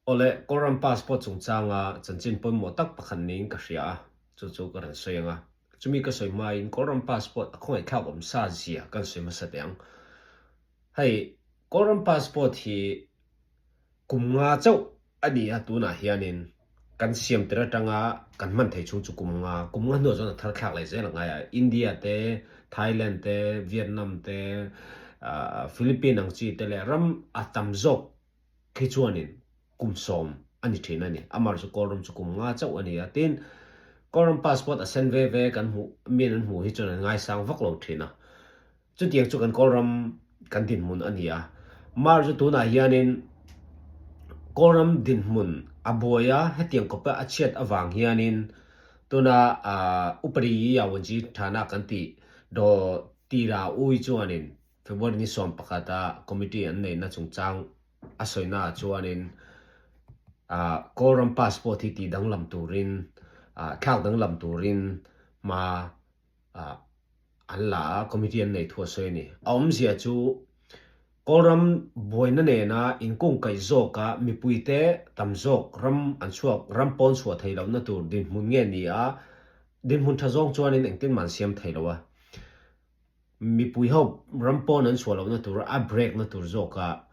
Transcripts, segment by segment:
Awle, Kawlram passport chungchanga chanchin pawimawh tak pakhat niin ka hria a, chu chu ka rawn sawi ang a. Chumi ka sawi hmain Kawlram passport a khawngaihthlak awm sa zia kan sawi hmasa teh ang. Hei, Kawlram passport hi kum nga chauh a ni a, tunah hianin kan siam tir atanga kan hman thei chhung chu kum nga, kum nga hnuah chuan a thar thlak leh zel a ngai a. India te, Thailand te, Vietnam te, Philippine ang chi te leh ram a tam zawk khi chuanin kum sawm a ni thin a ni. Amar chu Kawlram chu kum nga chauh a ni a. Tin, Kawlram passport a sen ve ve kan hmuh, miin an hmuh hi chuan an ngaisang vak lo thin a. Chutiang chu kan Kawlram kan dinhmun a ni a. Mar chu tunah hianin Kawlram dinhmun a buai a, hetiang kawpa a chhiat avang hianin tuna Upari Yawanji Thana kan tih daw tira ui chuanin February ni 11 a committee an neihna chungchang a sawina ah chuanin Kawlram passport hi tih danglam turin thlak danglam turin hma an la a, committee an nei thu a sawi a ni. A awmzia chu Kawlram buaina nena inkungkaih zawka mipuite tam zawk ram an chhuak ram pawn chhuah thei lohna tur dinhmun nge ni a, dinhmun tha zawng chuanin engtin mah an siam thei lo a. Mipui ho ram pawn an chhuah lohna tur a break na tur zawka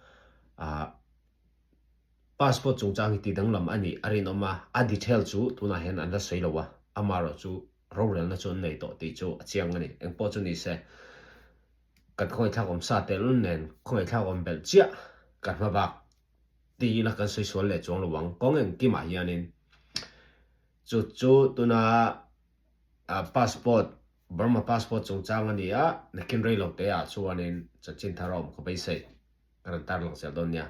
passport chungchang hi tih danglam a nih a rinawm a, a detail chu tunah hian an la sawi lo a, amaherawhchu rorelna chu an nei tawh tih chu a chiang a ni. Engpawh chu ni se, kan khawngaihthlak awm sa telul nen khawngaihthlak awm belh chiah kan hma bak ti ila kan sawi sual leh chuang lo ang. Kawng engkimah hianin chu chu tuna passport, Burma passport chungchang a ni a, nakin rei lo te ah chuanin chanchin thar a awm ka beisei. Ka rawn tarlang zel dawn nia.